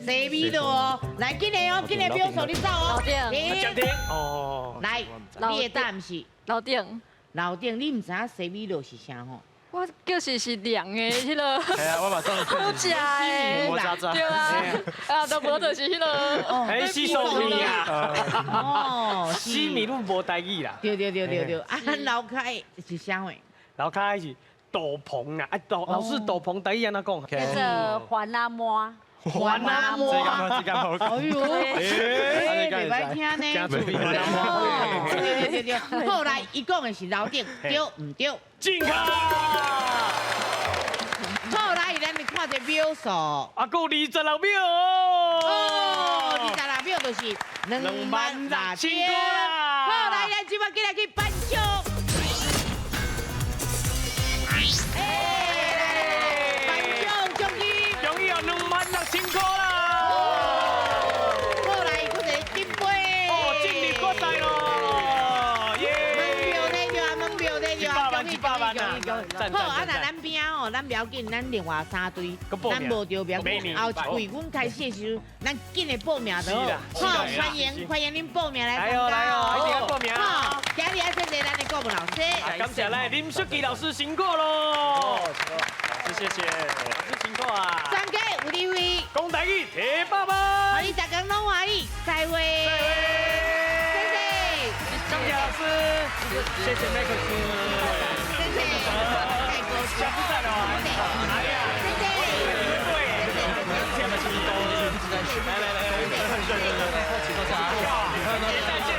西米露哦，来，紧来哦，紧来表数你走哦。楼顶。暂停。哦。来，你的答案是？楼顶。楼顶，你毋知影西米露是啥吼？我就是是凉的，彼个。系啊，我嘛当好食的。对啊，啊，都无就是彼个。哎，西索米啊。哦，西米露无台语啦。对对对对对，啊，咱楼跤是啥货？楼跤是斗篷啊，啊斗老师斗篷台语按怎讲？叫做环阿摩。环阿摩。哎呦，袂歹听呢。对对对对，后来伊讲的是楼顶，对毋对？正确。好，来，咱来看这秒数。啊，阁26秒。哦，26秒就是2万6千啦。好，来，咱这摆进来去颁奖。颁奖奖金，终于有2万6千块啦。好，来，阁一个金杯。哦，进入决赛咯。耶！门票摕著啊，门票摕著啊，100万啊！好，啊，若咱拼哦，咱不要紧，咱另外3队，咱无著不要紧。后一季阮开始的时阵，咱紧来报名就好。好，欢迎欢迎恁报名来参加。来哦来哦，一定要报名。好，今日爱谢谢咱的顾问老师，感谢咱林淑琪老师辛苦咯。老师谢谢，老师辛苦啊。专家有智慧，讲台语提爸爸，欢迎大家拢欢喜，再会。谢谢，感谢老师，谢谢麦克斯。谢谢，下次再聊。哎呀，谢谢，来来来，来，再见。